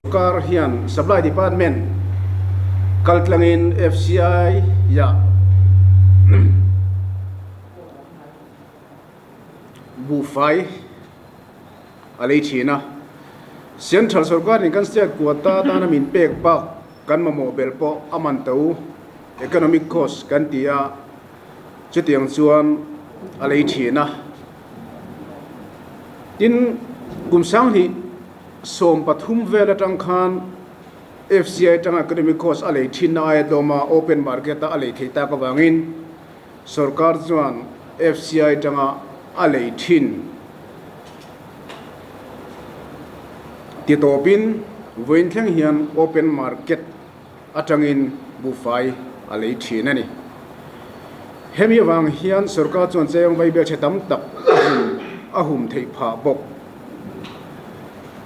Sorkar hian Supply Department kaltlangin FCI ah buhfai a lei thin a. Central sorkarin kan state quota atana min pek bak kan mamawh belh pawh a man to, economic cost kan ti a, chutiang chuan a lei thin a. Tin, kum sanghnih 13 vel atang khan FCI atanga academic course a lei thinna aia tlawma open market a a lei thei tak avangin sorkar chuan FCI atanga a lei thin ti tawpin vawiin thleng hian open market atangin buhfai a lei thin a ni. Hemi avang hian sorkar chuan cheng vaibel chhe tam tak a hum a hum theih phah bawk.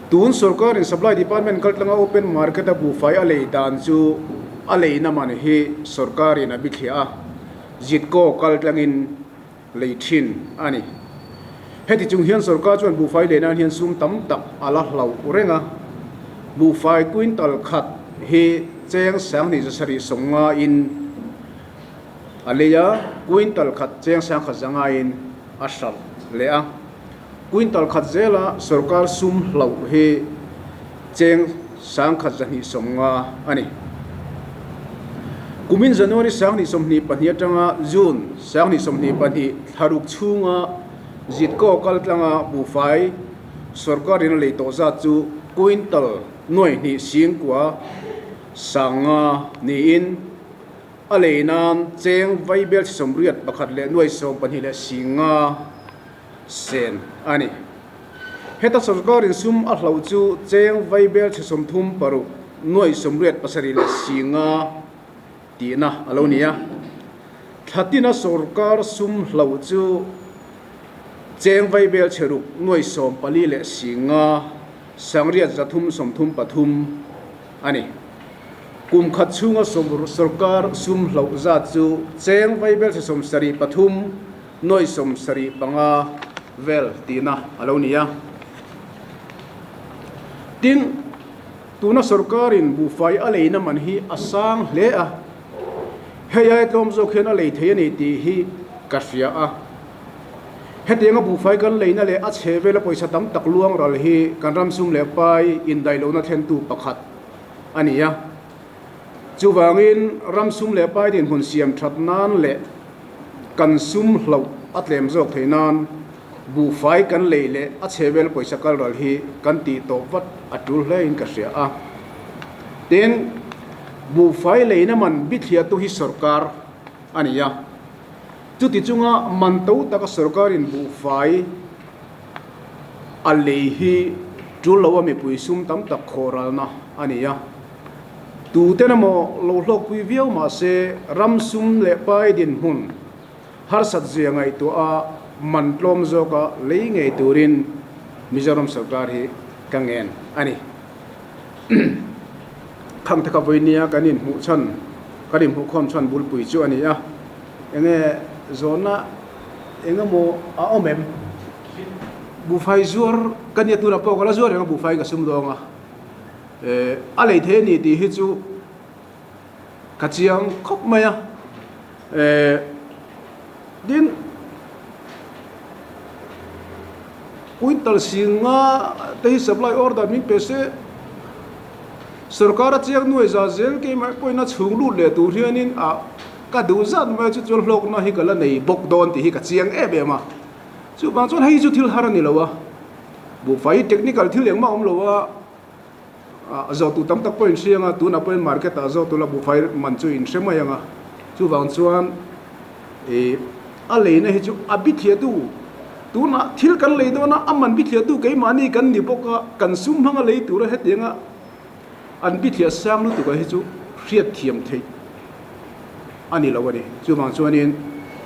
Tun sorkarin Supply Department kaltlanga open market a buhfai a lei dan chu a leina man hi sorkarin a bithliah a, Zitco kaltlangin lei thin a ni. Heti chung hian sorkar chuan buhfai lei nan hian sum tam tak a la hlauh reng a, buhfai quintal khat hi cheng 2750 in a lei a, quintal khat cheng 1100 in a hralh leh a. Quintal khat zela sorkar sum hlauh hi cheng 1250 a ni. Kumin January 2024 atanga June 2022 thlaruk chhunga Zitkaw kaltlanga buhfai sorkarin a lei tawh zat chu quintal nuai hnih singkua 5,000 niin a lei nan cheng vaibel 81 leh nuai 12 leh 5,000 sen a ni. Heta sorkarin sum a hlauh chu cheng vaibel chhe 36 nuai 87 leh 5,000 tihna a lo ni a. Thlatina sorkar sum hlauh chu cheng vaibel chhe ruk nuai 14 leh 5,000 9,333 a ni. Kum khat chhunga sorkar sum hlauh zat chu cheng vaibel chhe 73 nuai 75 vel tihna a lo ni a. Tin, tuna sorkarin buhfai a leina man hi a sang hle a, hei aia tlawm zawk hian a lei thei a ni tih hi ka hria a. Hetianga buhfai kan leina leh a chhe vela pawisa tam tak luang ral hi kan ram sum leh pai indaihlohna thlentu pakhat a ni a. Chuvangin ram sum leh pai dinhmun siam that nan leh kan sum hloh a tlem zawk theih nan buhfai kan lei leh a chhe vel pawisa kal ral hi kan tih tawp vat a tul hle in ka hria a. Tin, buhfai leina man bithliahtu hi sorkar a ni a. Chuti chunga man to taka sorkarin buhfai a lei hi tul lo a mipui sum tam tak khawh ralna a ni a. Tuten emaw lo hlawkpui viau mah se ram sum leh pai dinhmun harsat zia ngaihtuah a man tlawm zawka lei ngei turin Mizoram sorkar hi ka ngen a ni. Khang te kha vawinia kan inhmuh chhan, kan inhmuhkhawm chhan bulpui chu a ni a. Enge zawnna engemaw a awm em? Buhfai zuar ka nia tunah pawh ka la zuar reng a, buhfai ka sumdawng a. A lei thei a ni tih hi chu ka chiang khawp mai a. Tin, quintal singa te hi supply order min pe se, sorkar a chiang nuai za zel keimah pawhin a chhung lut leh tur hianin a ka duh zat mai chu chuan hlawkna hi ka la nei bawk dawn tih hi ka chiang em em a. Chuvang chuan hei chu thil har a ni lo a. Buhfai technical thil engmah awm lo a, zawhtu tam tak pawh in hria anga, tunah pawhin market ah zawhtu la buhfai man chu in hre mai anga, chuvang chuan ih a leina hi chu a bithliahtu tunah thil kan lei dawn a, a man bithliahtu keimahni kan ni bawk a, kan sum hmanga lei tura hetianga an bithliah sang lutuk ah hi chu hriatthiam theih a ni lo a ni. Chuvang chuanin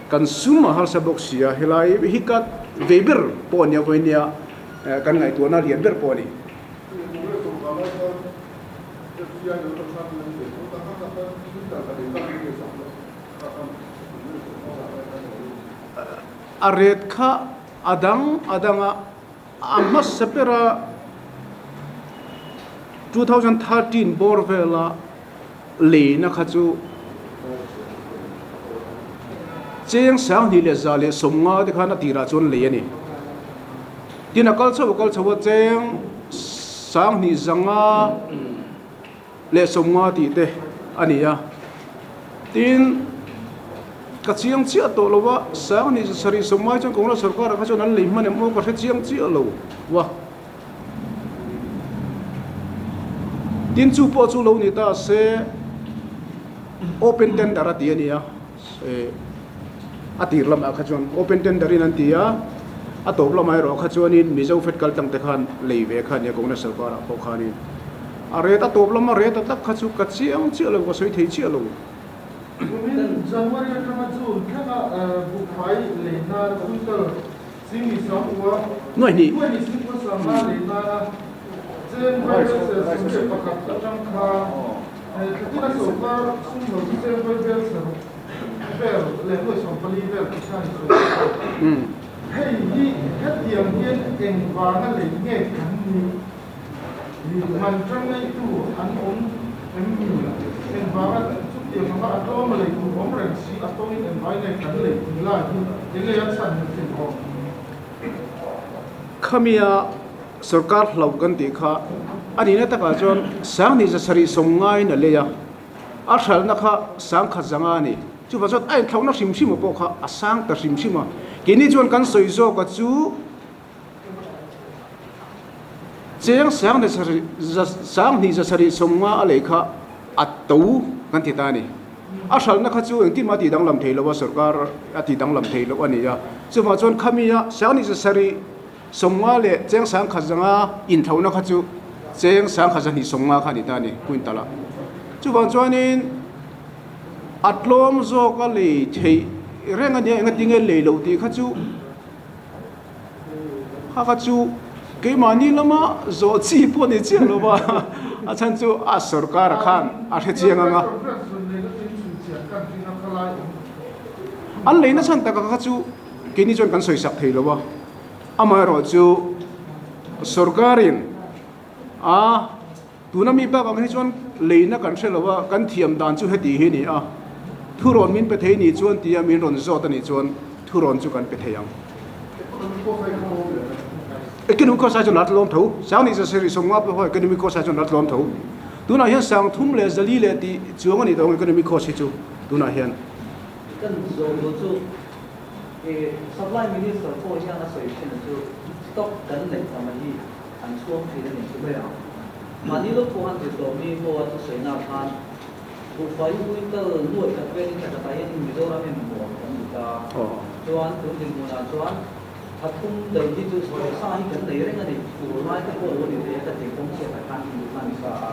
kan sum a harsa bawk si a, helai hi ka vei ber pawh a nia vawinia kan ngaihtuahna lian ber pawh a ni. A ret kha a dang a dang a, a hmasa ber a. 2013 bawr vela leina kha chu cheng 2150 te khan a tirah chuan lei a ni. Tin a kal chho a kal chho a cheng 2550 tih te a ni a. Tin ka chiang chiah tawh lo a, 2750 chuan Congress sorkar ah kha chuan an lei hman em aw ka hre chiang chiah lo va. Tin chu pawh chu lo ni ta se open tender a ti a ni a, a tir lamah kha chuan open tender in an ti a, a tawp lamah erawh kha chuanin Mizo Fed kal tlang te khan lei ve kha a nia Congress sorkar ah pawh khanin a rate a tawp lama rate a tak kha chu ka chiang chiah lo ka sawi thei chiah lo. Kumin January atanga June thlenga buhfai leina quintal Nuaihnih. Khamia sorkar hlauh kan tih kha a nihna takah chuan 2750 in a lei a, a hralhna kha 1005 a ni. Chuvang chuan a inthlauhna hrim hrim pawh kha a sang ta hrim hrim a. Keini chuan kan sawi zawk a chu. Cheng 2750 a lei kha a to kan ti ta a ni. A hralhna kha chu engtin mah a tih danglam thei lo a, sorkar a tih danglam thei loh a ni a. Chuvang chuan khamia 2750 leh cheng 1005 inthlauhna kha chu cheng 1250 kha a ni ta a ni quintal ah. Chuvang chuanin a tlawm zawk a lei theih reng a nia, engatinge lei loh tih kha chu. Kha kha chu keimahni lama zawh chi pawh ni chiah lo va, a chhan chu a sorkar khan a hre chiang ang a. An leina chhan taka kha chu keini chuan kan sawi sak thei lo va, amaherawh chu sorkarin a tuna mi bak ang hi chuan leina kan hre lo va, kan thiam dan chu heti hi a ni a, thurawn min pe thei ni chuan tia min rawn zawt a nih chuan thurawn chu kan pe thei ang. Economic cost ai chuan a tlawm tho, 2750 pawh economic cost ai chuan a tlawm tho. Tunah hian 3400 leh tih chuang a nih tawh ang economic cost hi chu tunah hian. Kan zawh duh chu Supply Minister pawh hian a sawi thin chu stock kan neih tam a hi. An chhuang thin a ni chu mai ang. Mahni lo pawh han zir tawh mi pawh a thusawinak khan buhfai quintal nuaih khat velin thla khatah hian Mizoram hi mamawh kan ni ta. Chuan tun dinhmunah chuan thla thum daih hi chu sawi sa hi kan nei reng a ni. Fur lai te pawh lo ni thei a ka ti kawng chhiat ah khan induh kha a ni sa a.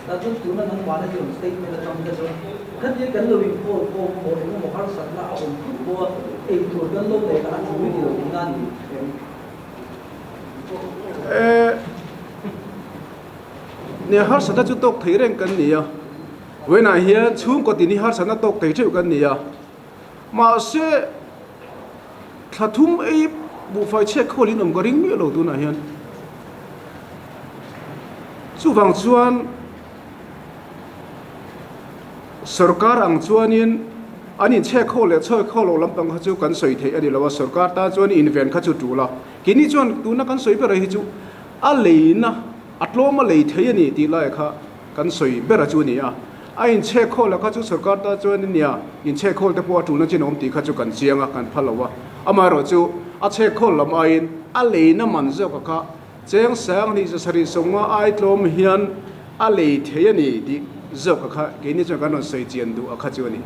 Tah chuan tuna nangmahna hi rawn statement atang te chuan khatia kan lo inkawl khawm emaw engemaw harsatna a awm thut pawh a eitur kan lo nei kha a thu i ti lo tihna a ni em? Nia harsatna chu tawk thei reng kan ni a, vawiinah hian chhungkaw tin hi harsatna tawk thei theuh kan ni a, mahse thla thum ei buhfai chhiat khawl in awm ka ring miah lo tunah hian. Chuvang chuan sorkar ang chuanin an inchhek khawl leh chhawi khawl loh lampang kha chu kan sawi theih a ni lo a, sorkar tan chuan inven kha chu tul a. Keini chuan tuna kan sawi ber hi chu a leina a tlawm a lei thei a ni tih lai kha kan sawi ber a chu a ni a. A inchhek khawl a kha chu sorkar tan chuan nia inchhek khawl te pawh a tulna chin a awm tih kha chu kan chiang a, kan phal lo a. Amaherawh chu a chhek khawl lam aiin a leina man zawk a kha cheng 2750 ai tlawm hian a lei thei a ni tih zawk a kha keini chuan kan rawn sawi chian duh a kha chu a ni.